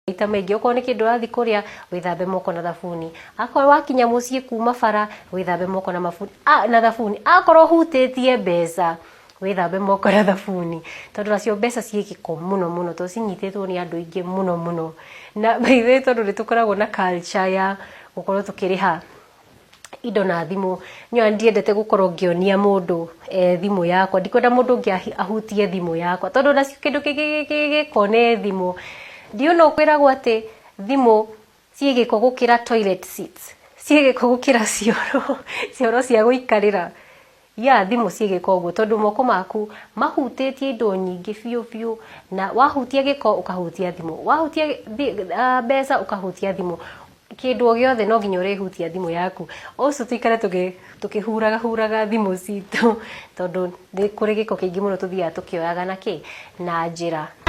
Maita maingĩ okorwo nĩ kĩndũ ũrathiĩ kũrĩa, wĩthambe moko na thabuni. Akorwo wakinya mũciĩ kuma bara, wĩthambe moko na mabuni, na thabuni. Akorwo ũhutĩtie mbeca, wĩthambe moko na thabuni. Tondũ nacio mbeca ciĩ gĩko mũno mũno tondũ cinyitĩtwo nĩ andũ aingĩ mũno mũno. Na by the way tondũ nĩ tũkoragwo na culture ya gũkorwo tũkĩrĩha indo na thimũ. Niĩ ona ndiendete gũkorwo ngĩonia mũndũ thimũ yakwa, ndikwenda mũndũ ũngĩ ahutie thimũ yakwa, tondũ nacio kĩndũ kĩngĩ gĩ gĩko nĩ thimũ. Ndiũĩ nũ ũkwĩragwo atĩ thimũ ciĩ gĩko gũkĩra toilet seats, ciĩ gĩko gũkĩra cioro, cioro cia gũikarĩra. Yeah, thimũ ciĩ gĩko ũguo tondũ moko maku mahutĩtie indo nyingĩ biũ biũ, na wahutia gĩko ũkahutia thimũ, wahutia mbeca ũkahutia thimũ, kĩndũ o gĩothe no nginya ũrĩhutia thimũ yaku. Ũcio tũikare tũkĩhuraga huraga thimũ citũ tondũ nĩ kũrĩ gĩko kĩingĩ mũno tũthiaga tũkĩoyaga na kĩ? Na njĩra.